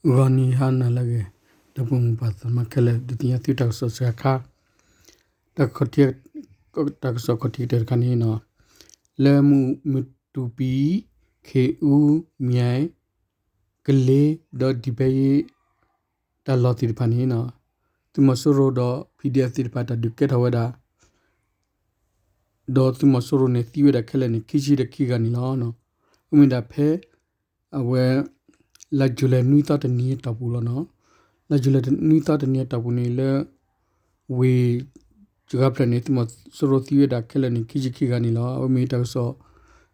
ဂီၤနံၤဟါနၤလၢအဂ့ၤ, ဒီပုၢ်ဝဲၢ်မိၢ်ပၢ်သရၣ်သမါခဲလၢာ် ဒုးသ့ၣ်ညါသုတၢ်ကစီၣ်စှၤခါ, တၢ်ကစီၣ်ခီၣ်ထံးကတၢၢ်တခါန့ၣ်, လၢမူၢ်တူၢ်ပံၤ, ခ့ၣ်အူ, မၠဲၣ်, ကလ့ၤ, ဒီးဒံၣ်ပဲယ့ၣ် တၢ်လီၢ်သ့ၣ်တဖၣ်န့ၣ်, သုးမီၤစိရိၤဒီး PDF သ့ၣ်တဖၣ်တၢ်ဒုးကဲထီၣ်ဝဲဒၣ် ဒီးသုးမီၤစိရိၤန့ၣ်သံဝဲဒၣ်ခဲလၢာ်န့ၣ် ခံဆံဒီးခံဂၤန့ၣ်လီၤ. အမ့ၢ်ဒၣ်ဖဲ အဝဲ လါယူၤလံနွံသီတနံၤအတီၢ်ပူၤလီၤနီၤ. လါယူၤလံနွံသီတနံၤအတီၢ်ပူၤန့ၣ်လၢ ဝ့ၢ် ကဂၤဖျၢၣ်န့ၣ် သုးမီၤစိရိၤသံဝဲဒၣ်ခဲလၢာ်န့ၣ် ခံဆံခံဂၤန့ၣ်လီၤ. အဝဲမ့ၢ်တၢ်ကစီၣ်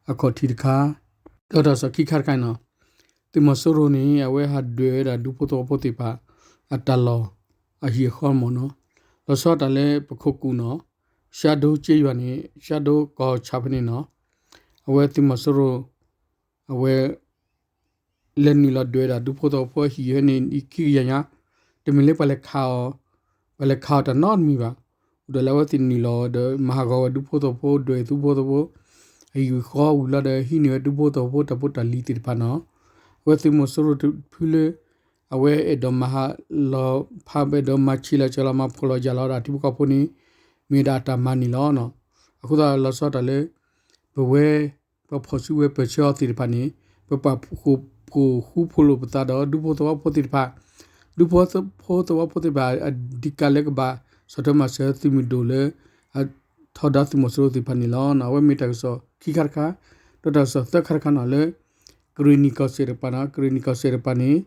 အခီၣ်ထံးတခါ, ဒီးတၢ်ကစီၣ်ခံခါတခါနီၤ, သုးမီၤစိရိၤန့ၣ် အဝဲဟးဒွဲၣ်ဝဲဒၣ်ဒူဖိသဝီဖိသ့ၣ်တဖၣ် အတၢ်လီၢ်အဟံၣ်အဃီမ့ၢ်နီၤ, လီၤဆီဒၣ်တၢ်လၢပခိၣ်ကူၣ်နီၤ, ရှါဒိကၠ့ယွၤန့ၣ် ရှါဒိကီၢ်ဆၣ်ဖဲန့ၣ်နီၤ, အဝဲသုးမီၤစိရိၤ အဝဲ လဲၤနုာ်လီၤဒွဲၣ်ဝဲဒၣ်ဒူဖိသဝီဖိအဟံၣ်ဝဲန့ၣ် ခံကယၤညါ, တမ့ၢ်လၢပှၤလဲၤခးအီၤ, ပှၤလဲၤခးအီၤတၢ်နီတမံၤဘၣ်, အိၣ်ဒီးလၢအဝဲသ့ၣ်နုာ်လီၤဒီး မၤဟးဂီၤဝဲဒူဖိသဝီဖိ ဒွဲၣ်ဒူဖိသဝီဖိ အဟံၣ်အဃီဝံၤလီၤဒီး ဟံးန့ၢ်ဝဲဒူဖိသဝီဖိတၢ်ဖိတၢ်လံၤသ့ၣ်တဖၣ်နီၤ, အဝဲသုးမီၤစိရိၤတဖုလၢ အဝဲအဲၣ်ဒိးမၤဟးလီၤဖး အဲၣ်ဒိးမၤဆံးလီၤစှၤလီၤ မၤဖှီၣ်လီၤယာ်လီၤဒၣ်ထံဖိကီၢ်ဖိန့ၣ် မ့ၢ်ဝဲဒၣ်အတၢ်မၤန့ၣ်လီၤ. အဃိသတးလီၤဆီဒၣ်တၢ်လၢ ပဝဲ ပှၤဖီၣ်စုကဝဲၤပၢၢ်ဆၢအီၤသ့ၣ်တဖၣ်န့ၣ် ပပာ်ဖှိၣ်ဃူဖိးလိာ်ပသးဒီး ဒူဖိသဝီဖိသ့ၣ်တဖၣ်, ဒူဖိသဝီဖိသ့ၣ်တဖၣ် အဓိကလၢကဘၣ်ဆီၣ်ထွဲမၤစၢၤသုးမုၢ်ဒိၣ်လၢ အထီဒါသုးမီၤစိရိၤသ့ၣ်တဖၣ်န့ၣ်လီၤ. အဝဲမ့ၢ်တၢ်ကစီၣ်ခံခါတခါ, ဒီးတၢ်ကစီၣ်သၢခါတခါနီၤ လၢ ကရ့ၣ်နံၣ်ကီၢ်စဲၣ်တကပၤနီၤ, ကရ့ၣ်နံၣ်ကီၢ်စဲၣ်တကပၤန့ၣ်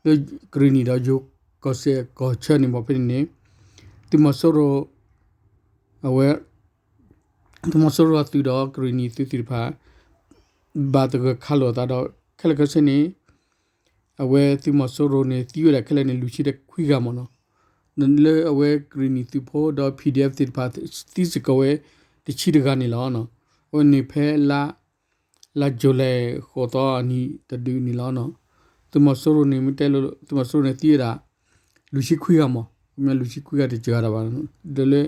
လၢကရ့ၣ်နံၣ်ဒီးယိၤကီၢ်စဲၣ်ကီၢ်ဆၢန့ၣ် မ့ၢ်ဖဲန့ၣ်န့ၣ် သုးမီၤစိရိၤ အဝဲ သုးမီၤစိရိၤအသုးဒီးကရ့ၣ်နံၣ်သုးသ့ၣ်တဖၣ် ဘၣ်သဂၢၢ်ခးလိာ်အသးဒီး ခဲလၢာ်ခဲဆ့န့ၣ် အဝဲသုးမီၤစိရိၤန့ၣ် သံဝဲဒၣ်ခဲလၢာ်န့ၣ် လွံၢ်ဆံဒီးခွံဂၤမ့ၢ်နီၤ, လၢအဝဲကရ့ၣ်နံၣ်သုးဖိဒီး PDF သ့ၣ်တဖၣ် သံစ့ၢ်ကီးဝဲ တဆံတဂၤန့ၣ်လီၤ. အဝဲန့ၣ်ဖဲလါ လါယူၤလံဃိးသီအနံၤတဒုန့ၣ်လီၤ. သုးမီၤစိရိၤန့ၣ် မ့ၢ်တဲလိၤ သုးမီၤစိရိၤန့ၣ်သံဝဲဒၣ် လွံၢ်ဆံခွံဂၤမ့ၢ် မ့ၢ်လွံၢ်ဆံခွံဂၤတစှၤတၢ်ဘၣ်, ဒီးလၢ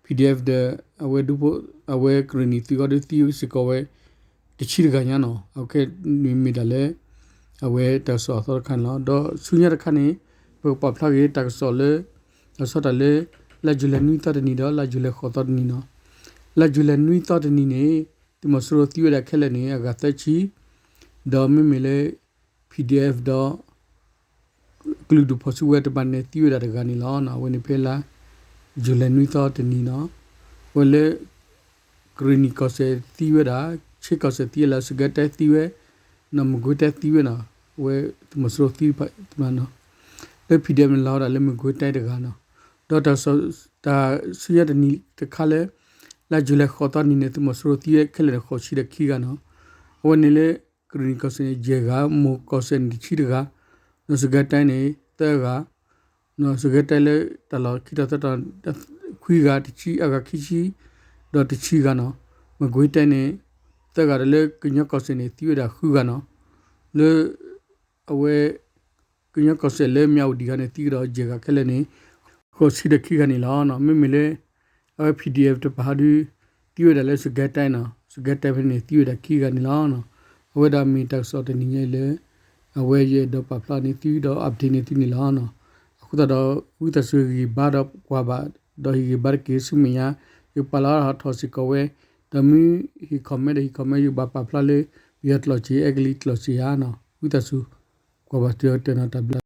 PDF ဒီး အဝဲဒူဖိ အဝဲကရ့ၣ်နံၣ်သုးခီဒုးသံစ့ၢ်ကီးဝဲ တဆံတဂၤညါနီၤ. အခဲန့ၣ်မ့ၢ်ဒၣ်လၢ အဝဲတၢ်ကစီၣ်အသီတခါန့ၣ်လီၤ. ဒီးဆူညါတခါန့ၣ် ပကပာ်ဖျါက့ၤတၢ်ကစီၣ်လၢ လီၤဆီဒၣ်တၢ်လၢ လါယူၤလံနွံသီတနံၤဒီး လါယူၤလံဃိးသီတနံၤနီၤ. လါယူၤလံနွံသီတနံၤန့ၣ် သုးမီၤစိရိၤသံဝဲဒၣ်ခဲလၢာ်န့ၣ် အဂၤသၢဆံ, ဒီးမ့မ့ၢ်လၢ PDF ဒီး ကလုာ်ဒူၣ်ဖီၣ်စုကဝဲၤတဖၣ်န့ၣ် သံဝဲဒၣ်တဂၤန့ၣ်လီၤ. အဝဲန့ၣ်ဖဲလါ ယူၤလံနွံသီတနံၤနီၤ. အဝဲလၢ ကရ့ၣ်နံၣ်ကီၢ်စဲၣ်သံဝဲဒၣ်, ခ့ကီၢ်စဲၣ်သံဝဲလၢ စကဲတဲသံဝဲ, နီၢ်မကွ့ၤတဲသံဝဲနီၤ. အဝဲသုးမီၤစိရိၤသံတဖၣ်တနီၤနီၤ. လၢ PDF န့ၣ်လီၤဝဲဒၣ်လၢမကွ့ၤတဲတဂၤနီၤ. ဒီးတၢ်ဆူညါတနံၤတခါလၢ လါယူၤလံဃိးသီနံၤန့ၣ် သုးမီၤစိရိၤသံဝဲခဲလၢာ်န့ၣ် ဃိးဆံဒီးခံဂၤနီၤ. အဝဲန့ၣ်လၢ ကရ့ၣ်နံၣ်ကီၢ်စဲၣ်န့ၣ် ယဲၢ်ဂၤ, မိၢ်ကီၢ်စဲၣ်န့ၣ် တဆံတဂၤ, နီၢ်စကဲတဲန့ၣ် သၢဂၤ, နီၢ်စကဲတဲလၢတၢ်လီၢ်ခံတီၤသၢတီၤ ခွံဂၤ, တဆံ, အဂၤခံဆံ, ဒီးတဆံဂၤနီၤ. မကွ့ၤတဲန့ၣ် သၢဂၤဒီးလၢကညီကီၢ်စဲၣ်န့ၣ် သံဝဲဒၣ်ဃုဂၤနီၤ. လၢ အဝဲ ကညီကီၢ်စဲၣ်လၢမၠးဝတံၤခီန့ၣ် သံကဒီးယဲၢ်ဂၤခဲလၢာ်န့ၣ် ဃိးဆံဒီးခံဂၤန့ၣ်လီၤ. မ့မ့ၢ်လၢ အဝဲ PDF တဖၣ်ဟီဒုး သံဝဲဒၣ်လၢစကဲတဲနီၤ, စကဲတဲဖဲန့ၣ် သံဝဲဒၣ်ခံဂၤန့ၣ်လီၤ. အဝဲဒၣ်မ့ၢ်တၢ်ကစီၣ်တနံၤညါအံၤလၢ အဝဲယအဲၣ်ဒိးပာ်ဖျါန့ၢ်သုဒီး update န့ၢ်သုန့ၣ်လီၤ. အဃိသတးဒီး ဝံသးစူၤဂံၢ်ဘါဒီးကွၢ်ဘၣ် ဒီးဟ့ၣ်ဂံၢ်ဘါတက့ၢ်ဆူမဲာ်ညါ, ယကပာ်လီၤထီၣ်စ့ၢ်ကီးဝဲ, ဒီးမ့ၢ်ဟ့ၣ် comment ဒီးဟ့ၣ် comment ယကဘၣ်ပာ်ဖျါလၢ ပယီၤကျိာ်စ့ အဲကလံးကျိာ်စ့ဧါနီၤ. ဝံသးစူၤ ကွၢ်ဘၣ်တုၤအကတၢၢ်နီၤ တၢ်ဘျုး